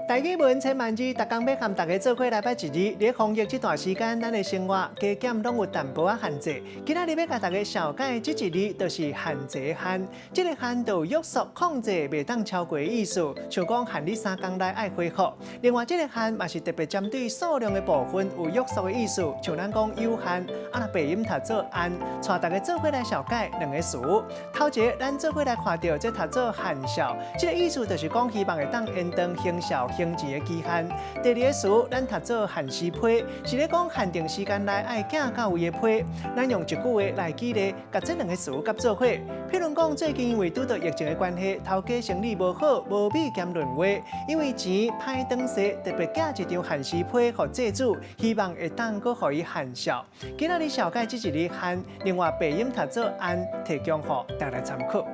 台語文千萬字，逐工欲和大家做伙來捌一字。佇防疫這段時間，咱的生活加減攏有淡薄仔限制。今仔日欲共大家紹介這一字，就是限制的限。這个限就有約束、控制，袂當超過的意思。像講限你3工內愛回覆。另外，這个限嘛是特別針對數量的部分有約束的意思，像咱講有限，啊若白音讀做按，帶大家做伙來紹介兩个詞。頭一个，咱做伙來看著這讀做限數，這个意思就是講希望會當延長行銷行前的期限。第二个詞，咱讀做限時批，是咧講限定時間內愛寄到位的批。咱用一句話來舉例，共這兩个詞佮做伙。譬如講，最近因為拄著疫情的關係，頭家生理無好，無米兼論話，因為錢歹轉勢，特別寄一張限時批予債主，希望會當閣予伊限數。今仔日紹介這一字限，另外白音讀做按，提供予大家參考。